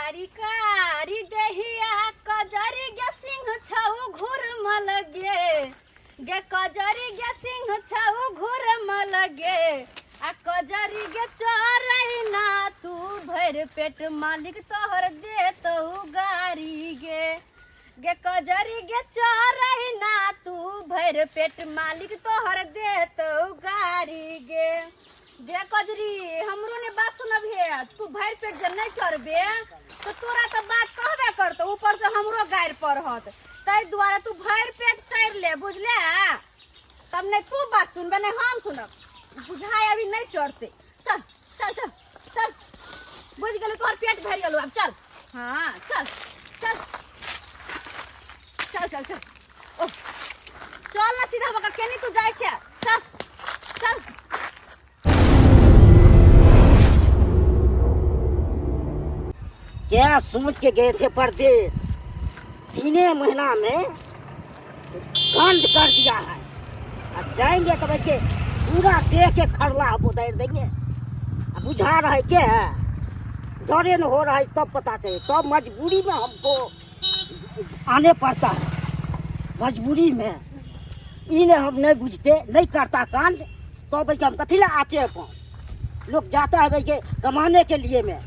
कारी कारी देहिया कजरी गे सिंह छौ घुरमल गे, गे कजरी गे सिंह छौ घुरमल गे, आ कजरी गे चोरै ना तू भरि पेट मालिक तोहर देतौ गारी गे, गे कजरी गे चोरै ना तू भरि पेट मालिक तोहर देतौ गारी गे। गे कजरी हमरो ने बात सुनबहे, तू भरि पेट जे नहीं चढ़बे तो तोरा तो बात कहबे करतो, ऊपर से हमरो गारि पड़त, ताहि दुआरे तू भरि पेट चढ़ ले, बुझले? तब नहीं तू बात सुनबे नहीं हम सुनब, बुझाय अभी नहीं चढ़ते। चल चल चल चल, बुझ गेलू, तोहर पेट भरि गेलू, अब चल। हाँ चल चल चल चल चल, ओ चल ना सीधा बका, केनी तू जाय छे, चल चल। क्या सोच के गए थे परदेश, 3 महीना में कांड कर दिया है। अब जाएंगे तो के पूरा देह के खड़ला हम उतार देंगे। अब बुझा रहा है क्या है, डरे न हो रहा है तब पता चले, तब मजबूरी में हमको आने पड़ता है, मजबूरी में। इन्हें हम नहीं बुझते, नहीं करता कांड तो भाई हम कथी ला आते हैं। कौन लोग जाता है भाई के कमाने के लिए में,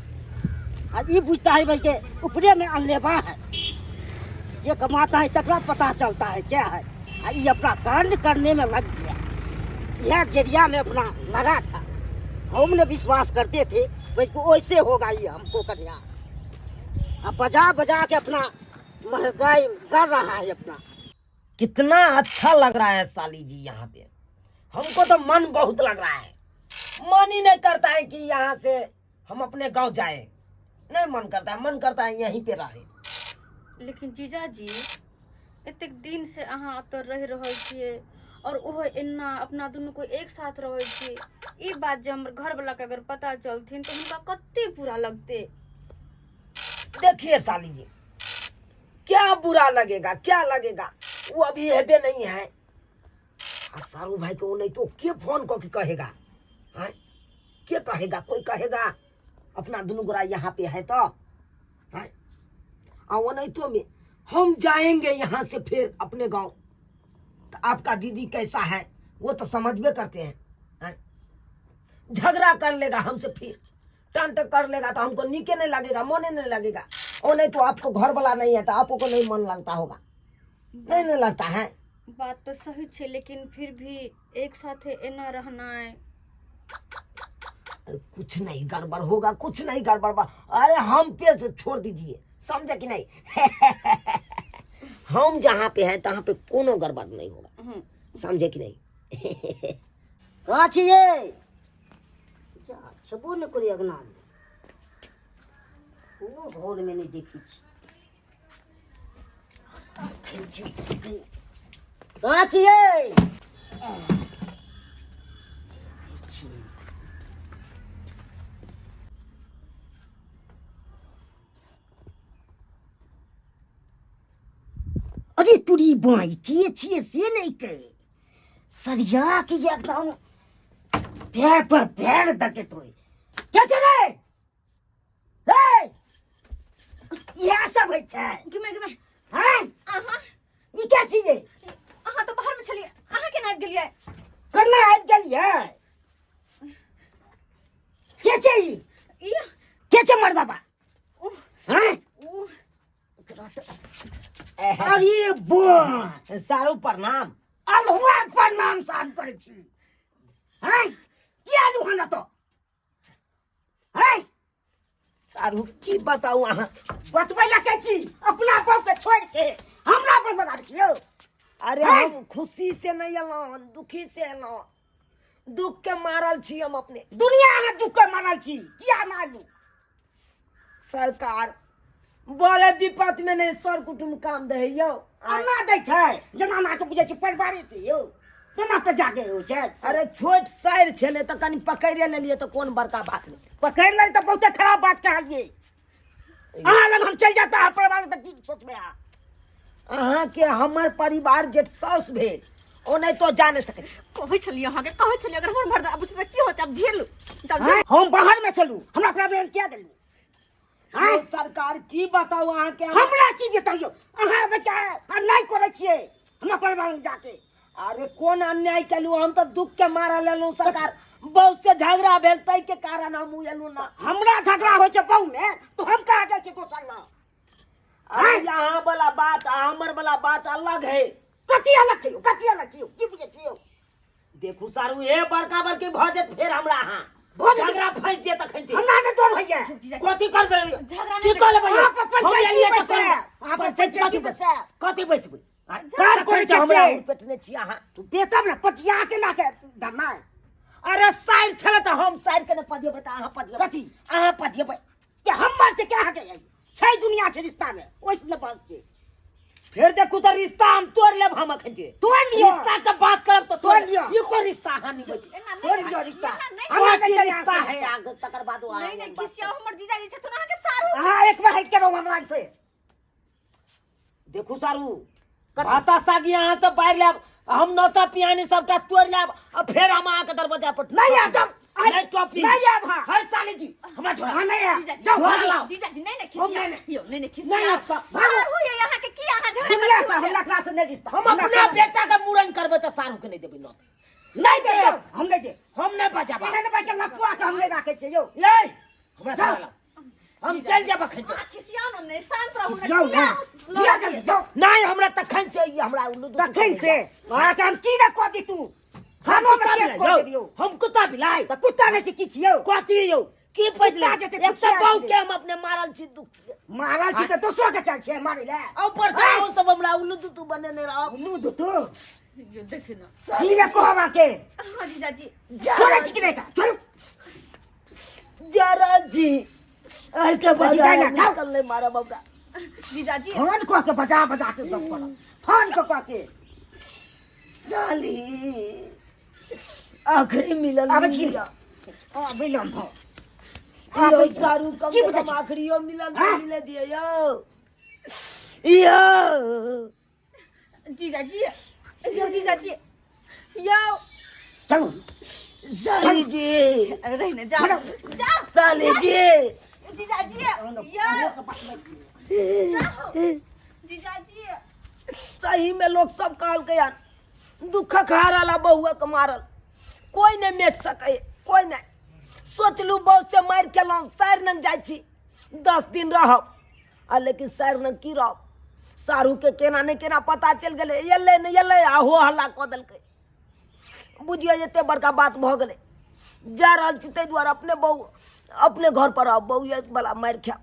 और ये बुझता है भाई के ऊपरे में अनलेवा है, जे कमाता है तकरा पता चलता है क्या है। और ये अपना कांड करने में लग गया, यह जरिया में अपना लगा था। हम ने विश्वास करते थे भाई को वैसे होगा ये हमको कन्या, अब बजा बजा के अपना महंगाई कर रहा है अपना। कितना अच्छा लग रहा है साली जी यहाँ पे, हमको तो मन बहुत लग रहा है, मन ही नहीं करता है कि यहाँ से हम अपने गांव जाएं, नहीं मन करता है, मन करता है यहीं पे रहे। लेकिन जीजा जी एतेक दिन से अहाँ ओतऽ रहि रहल छियै और ओहो एना अपना दुनू को एक साथ रहै छी, ई बात जे हमर घरवला के अगर पता चलथिन तऽ हुनका कते बुरा लगतै। देखिए साली जी क्या बुरा लगेगा, क्या लगेगा, वो अभी हेबे नहीं है। आ सारू भाई को नहीं तो के फोन करके कहेगा, हाँ के कहेगा, कोई कहेगा अपना दोनों गोरा यहाँ पे है तो, हाँ आ वो नहीं तो में हम जाएंगे यहाँ से फिर अपने गांव, तो आपका दीदी कैसा है वो तो समझबे करते हैं, हाँ? झगड़ा कर लेगा हमसे, फिर टंट कर लेगा तो हमको नीके नहीं लगेगा, मने नहीं लगेगा। और नहीं तो आपको घर वाला नहीं है तो आपको नहीं मन लगता होगा, नहीं नहीं लगता है। बात तो सही छे, लेकिन फिर भी एक साथ एना रहना है। अरे कुछ नहीं गड़बड़ होगा, कुछ नहीं गड़बड़ बा-, अरे हम पे से छोड़ दीजिए, समझे कि नहीं? हम जहाँ पे हैं तहाँ पे कोनो गड़बड़ नहीं होगा, समझे कि नहीं? कहाँ छियै? जा, छेबो नहि करै अङ्गनामे, कोनो घरमे नहि देखै छी। कहाँ छियै? अरे तुरी बाई के छियै से नहि कहे, सरिया के एकदम पैर पर पैर दके तोरे के छै रे? रे इएह सब होइ छै। गिमे गिमे। हैं? अहाँ ई के छियै? अहाँ तऽ बाहर में छलियै, अहाँ केना आबि गेलियै? केना आबि गेलियै? के छै ई? ई के छै मर्दबा? हैं? उ अरे बा सारू प्रणाम। अलहुआ प्रणाम साफ करै छी। हैं? की आलू हन तो? हैं? सारू की बताऊ अहाँ? बतबै ला के छी, अपना बाप के छोड़ के हमरा पर लगा छियौ। अरे हैं? हम खुशी से नहीं एलहुँ, दुखी से एलहुँ, दुख के मारल छी हम अपने। दुनिया अहाँ दुख के मारल छी, किया ना आलू? सरकार बड़े विपत में नहीं सर कुटुम काम दे यौ। अन्ना दै छै, जेना ना के बुझै छै परिवारे छै यौ, तेना पे जागे हो छै। अरे छोट साइर छलै तऽ कनि पकड़े लेलियै तऽ कोन बड़का बात भेलै। पकड़ि लेलियै तऽ बहुते खराब बात कहलियै। अहाँ लग हम चलि जाता है परिवार तऽ की सोचबै अहाँ? अहाँके हमर परिवार जे साउस भेल ओ नहि तो जा नहि सकै। कहै छलियै अहाँके, कहै छलियै अगर हमर मर्द आबू तऽ की होतै, आब झेलू। चल, झेलू। हम बाहर में चलू, हमरा प्रॉब्लम किया देलू? आँय? यौ सरकार की बताउ अहाँके हम? हमरा की बताउ अहाँ बच्चा अन्याय करै छियै हमरा परिवार में जाके अरे कोन अन्याय केलहुँ हम तऽ दुख के मारा लेलहुँ सरकार बहुत से झगड़ा भेल ताहि के कारण हम एलहुँ ना हमरा झगड़ा होइ छै बहु में तो हम कहाँ जाइ छियै दोसर लग अरे यहाँ वाला बात आ हमर वाला बात अलग है कथी अलग छै यौ? कथी अलग छै यौ? की बुझै छियै यौ? देखू सारू हे बड़का बड़की भऽ जेत फेर हमरा अहाँ भऽ जेत। झगड़ा फँसि जेत अखन ते। हमरा नहि डर होइए कथी करबै झगड़ा की नहि कऽ लेबै अहाँ पर पंचायती हम एलियै तऽ बैसै। करबै। अहाँ पर पंचायती पंचायती कथी बैसै। कथी बैसबै आँय? काम करै तखन से छै हमरा से। पेटने छी अहाँ तू बेतब ने पचिया के ना के धरना अरे साइड छलै तऽ हम साइड के नहि पजेबै तऽ अहाँ पजेबै कथी? अहाँ पजेबै के हमर छै के अहाँके छै दुनिया छै रिश्ता में ओहिसँ ने बस छै फेर देखू तऽ रिश्ता हम तोड़ लेब हम अखन जे तोड़ लिअ। रिश्ता के बात करब तऽ तोड़ लिअ। ई कोन रिश्ता अहाँ निभै छी एना नहि तोड़ लिअ रिश्ता एना नहि हमरा कोन नहि चीज चाही रिश्ता अहाँसँ है रिश्ता। आगे तकर बाद ओ नहीं नहीं खिसियाओ हमर जीजाजी छथुन अहाँके सारू अहाँ एक बार हटि के रहू हमरा से देखू सारू भाता सागी अहाँ सब बाहर लायब हम नौता पियानी सबटा तोड़ लायब आ फेर हम अहाँके दरवाजा पर नहीं आयब जाउ। नहीं टोपी नहीं आयब हाँ। हर साली जी हमरा छोड़ा हाँ, नहीं आयब। जीजाजी जाउ, छोड़ा भागू। लाओ। जीजाजी नहीं नहीं हम खिसियाओ नहीं- यौ नहीं नहीं नहीं खिसियाओ आपका सारू ये अहाँके की अहाँ झगड़ा दुनिया करै से छी? हमरा क्लास से नहीं रिश्ता हम हमरा अपना क्लास- बेटा के मूड़न करबै तऽ सारू के नहीं देबै नौत नहीं दे जाउ, हम नहीं दे हम नहीं बचाबा एहन भाई के लफुआ के हम नहीं राखै छियै यौ ये हमरा जाउ। छोड़ा लाओ। हम चलि जायब अखन अहाँ खिसियाओ ने नहीं शांत रहू ने जाउ किया ने लिअ जल्दी जाउ नहीं हमरा तखन से ई हमरा उल्लू दुःख तखन से अहाँके हम की ने कऽ दी तू खानो में केस कऽ देबियौ हम कुत्ता बिलाइ तऽ कुत्ता नहि छै की छियौ कथी यौ की पैसले कुत्ता जेतै एक कुत्ता तऽ बहु जेतै। के हम अपने मारल छी दुख से मारल छी तऽ दोसरो के चाल छियै मारै लए आ ऊपर से अहूँ सब हमरा उल्लू दुतू बनेने रहब उल्लू दुतू यो देखियौ ने की ने कहब अहाँके हाँ जीजाजी छोड़ै छी कि नहि का छोड़ू जा रहल छी एहिके बाद जाय ना, जाओ। निकल नहि मारब हमरा जीजाजी फोन कऽ के बजा बजा के गप करब फोन कऽ कऽ के साली आखिरी मिलल आबै छी मिलिया। आबै लम हो यौ सारू कम की से बुझै कम छी? आखिरियो मिलल हाँ? मिले दिए यौ यौ जीजाजी यौ जीजाजी यौ चलू साली जी रहने जाओ जाओ साली जी जीजाजी यौ जाओ जीजाजी सही में लोग सब कहलकै हन दुखक हारल आ बहुआ के मारल कोई नहि मेट सकै कोई नहि सोचलहुँ बहुत से मारि केलहुँ सारि नंग जाइ छी 10 दिन रहब आ लेकिन सारि नंग की रहब सारूके केना नहि केना पता चलि गेलै एलै नहि एलै आ हो हल्ला कऽ देलकै बुझियौ एते बड़का बात भऽ गेलै जा रहल छी ताहि दुआरे अपने बहु अपने घरपर आउ बहुएवला मारि खायब।